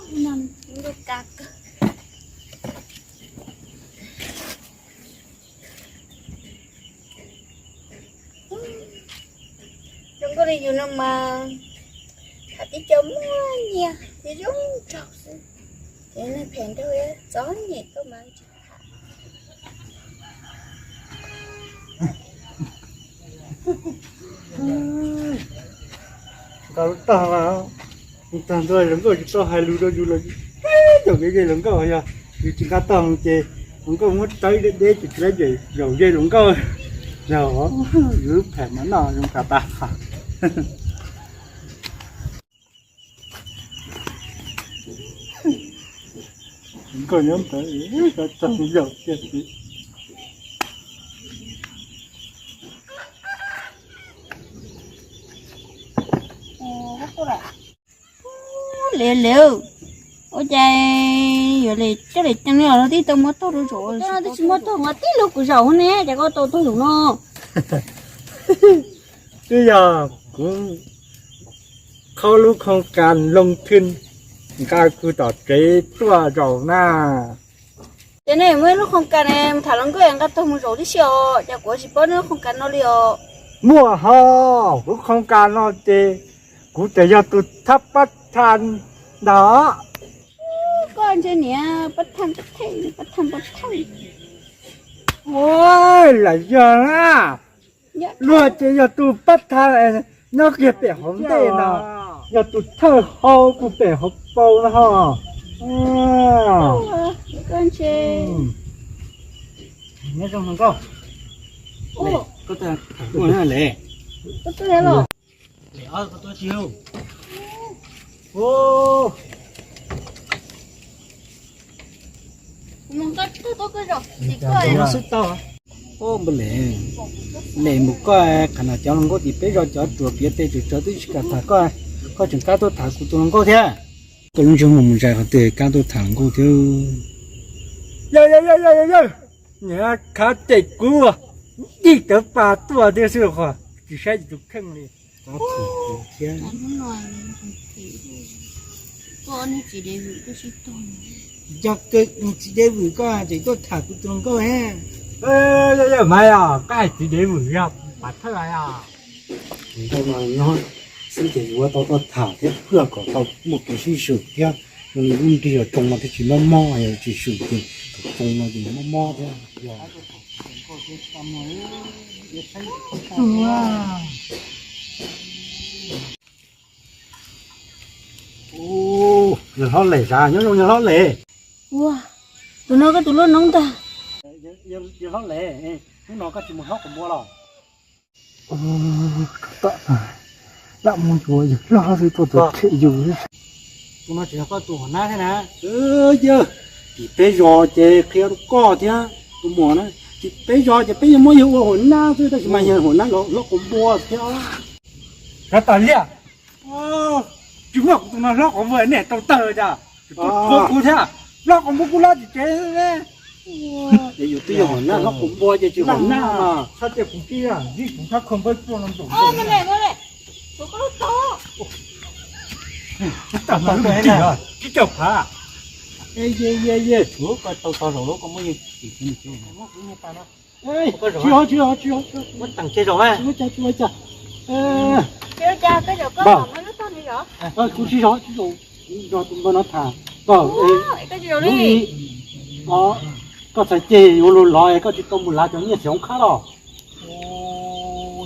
Ntuj ka kawg. Zoo nkauj li yus no mas tham tib co muaj nyiaj thiab zoo nraug xwb. Ces neeg phem nraug txom nyem tuaj mas tsis tham. Nqa lub tag mas, tag ntua zoo nkauj tsis tau hais lus rau yus los, yog kev ze hluas nkauj yog yus tsis nqa tag ces hluas nkauj muab tawb deb deb ces tsis laib ces zaum ze hluas nkauj. Yog yus lub phem mas noj zoo tas tas. Nkauj nyob ntawd, tag zaum kiag tid. Liv liv, ua cas yuav li coj li ceeb li os, tib tau muab taug rau zaum, twb tsis muab taug mas tib lub kuv zaum ne, cas koj tau taug zaum no? Twb yog kuv kho lub khoos kas loo thwj nqa kuv tom tsev tuaj zaum na. Ces nej muaj ib lub khoos kas ne, tham hluas nkauj nqa taug mus zaum tib si os, cas kuv tsis paub nej lub khoos kas no li os. Muaj hos, kuv khoos kas no ces kuv tseem yog tus thab pab thas ntag. Koj ntshe niam pab thas pab thas pab thas pab thas. Ua, lam yog na. Luag ces yog tus pab thas nyob kiag pem hauv ntej no, yog tus thawj hau puag pem hauv paus no ho. Koj ntshe nyob zoo hluas nkauj. Koj twb los, koj twb los. Mus koj tug tub koj zaum, tim koj no xwb tau. Ub, npawg Lem, Lem mus koj, qhov no cov hluas nkauj tim peb zos cov ruam piav tes tsawg tsawg twb tsis kam tham koj, koj tseem kam tuaj tham kuv tus hluas nkauj thiab. Koj lub ntsej muag mus zais qhov twg kam tuaj tham hluas nkauj thiab. Yawg, yawg, yawg, yawg, yawg, niag khav cem kuv, ncig tawv pas tuaj thiab xwb, tsis saib tus kheej li. Koj txiv dev vwm koj sib tog, yog kawg txiv dev vwm koj tseem tuaj tham kuv tus hluas nkauj. Yawg, yawg, mas yog koj hais txiv dev vwm yog pas thawj os. Tus nkauj no nyob xwb ces yuav tau tuaj tham thiab phwj kom tau muaj kev sib swm thiab. Zoo li lub nrig tsoo no thiaj tsis mob mob, yog tsis swm ces tus tsoo no ces mob mob thiab. Ua, yawg hlob Lem sav, nyob zoo yawg hlob Lem. Ua, tus no koj tus hluas noob ntag. Yawg hlob Lem, hnub no koj tsis mus hlob quas npua los? Lam mus yuav yawg hlob xwb tuaj tuaj chem yus. Tus no tsis yog koj tus hom nab thiab na? Yawg, tim peb zos ces qhia rau koj thiab tus muam na, tim peb zos ces peb yeej muab yawg ua hom nab xwb tab sis mas yawg hom nab los hlob quas npua thiab. Kav tas liaj, tsis muaj kuv tus no hlob quas npua nej tau tawg cas? Tsis tau qhuas kuv thiab, hlob quas npua kuv hlob tim tsev. Es yus twb yog hom nab hlob quas npua ces tsis hom nab mas. Txhob cia kuv ib yam li kuv txhob kho npawb tuaj no ntawm. Tsis caum phav. Ye ye ye, tau tau zaum lub koj muab yeej tim tsev. Tsis, tsis, tsis, tsis muab tag tsis zaum. Kuv tsis zaum, tsis zaum, tsis zaum no tham. Koj txhais ceg yuav luag lov es koj tsis tau mus lav cov nyiaj xiam hoob khab los?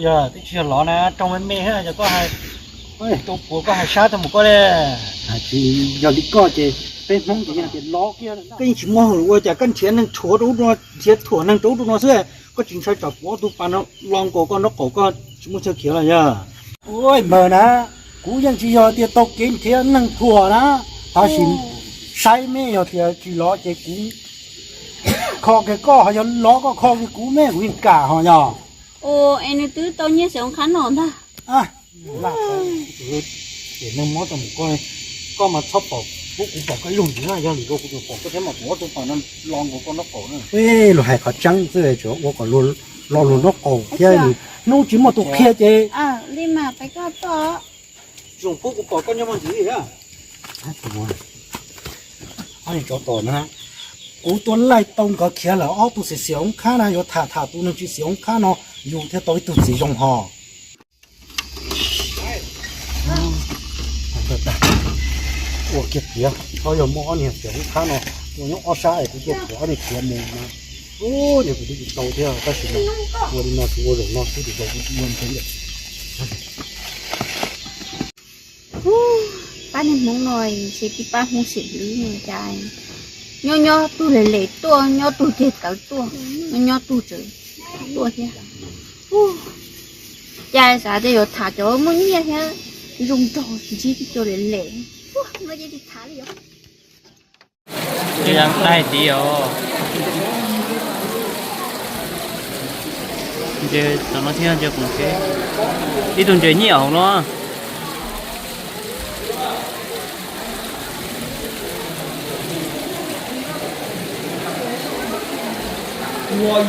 Yog twb tsis yog lov na, rooj me me thiab, yog koj hais tus puav koj hais sab tau mus koj li. Tsis yog li koj ces peb Hmoob ces yog tias lov kiag. Koj yeej tsis muaj hauj lwm ua cas koj nrhiav neeg tshuav rau ub rau no, nrhiav thuam neeg rau ub rau no xwb, koj tsis ntshai tsam kuv ob tug pas no lo nkaus koj nraub qaum koj tsis muaj chaw khiav los yog? Ua npawg na, kuv yeej tsis yog tias tau kev nrhiav neeg thuam na, tab sis saib me yog tias tsis lov ces kuv kho kiag koj, ho yog lov koj kho kiag kuv me kuv yeej kam ho yog. Ua es nws twb tau nyiaj xiam hoob khab no ntag. Ces neeg mob rau mus koj, koj mas txhob pom, kuv pom koj ib zaug ntxiv na, yog lwm zaus kuv tseem pom koj thiab mas kuv ob tug pas no lo nkaus koj nraub qaum na. Luag hais qhov tseeb xwb, tsuas ua kom lo luag nraub qaum thiab, hnub tsis muaj tus qhia ces li mas peb koj toj. Zoo pub kuv pom koj nyob muaj ntxiv thiab. Tsov tom na, kuv tua laij tau nkawd khiav lawm ob tug xiav xiav hoob khab na, yuav tham tham tus neeg tsis xiav hoob khab no, yus thiaj tau ib tug txiv zoo ho. Ua kiag tiag, txhob yog muaj ob niag xiav hoob khab no, ua nyob ob sab es kuv tuaj khuam ob niag khiav mus na. Ub, niag kuv twb tsis tau thiab tab sis mas ua li no tsis ua zaum no xwb, ua ntsev. Pab niag Hmoob no, ces tib pab Hmoob xiam hlwb no cas nyob nyob tug lem lem tuaj, nyob tug ceg tawv tuaj, nyob nyob tug tseem tuaj thiab. Cas xav tias yuav tham cov muaj nyiaj thiab zoo nraug, ntsib tib co lem lem, muaj nyiaj tsis tham li os. Ntshe yog qaij tid os. Ntshe tom no thiab ntshe qoom tsheb. Ib tug ntses nyiaj hauv no. Muaj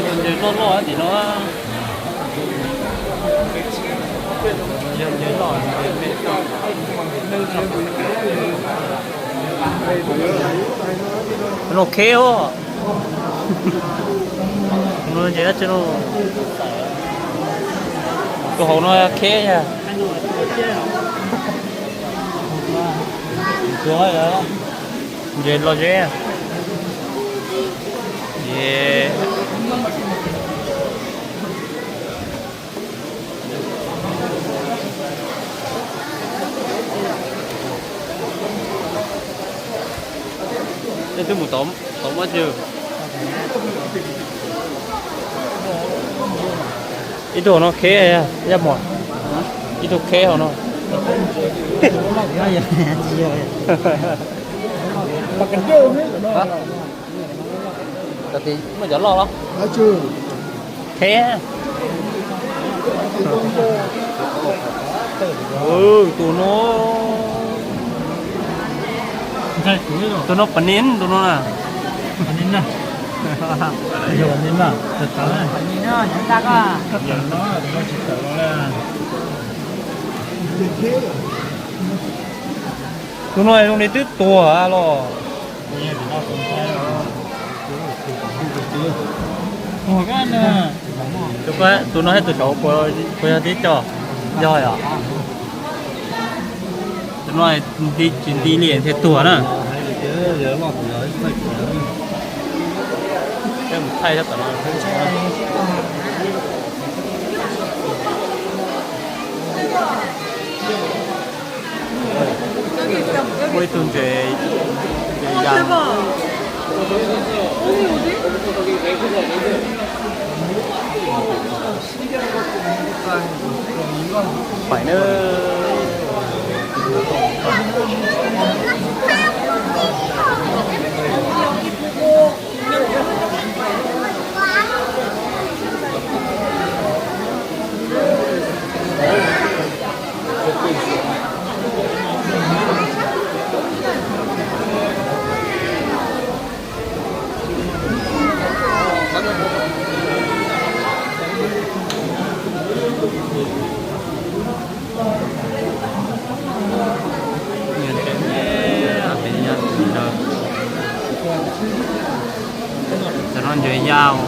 tus ntses loj loj tim no. No kheb os. No ces dab tsi no. Tus hauv no kheb yog. Ntses los zeb. Twb mus tod, tod muab tsw. Ib tug hauv no kheb, yaj muam. Ib tug kheb hauv no. Muaj cov loj los? Kheb. Tus no, tus no pas nin, tus no na. Tus no zoo li twb tuag los. Tus no thiab tus saud puas yog tib co? Yog yom. Tus no tsis nti li thiaj tuag na. Muaj ib tug ntses, ntses yas. Faim na. Cov no ntses yas.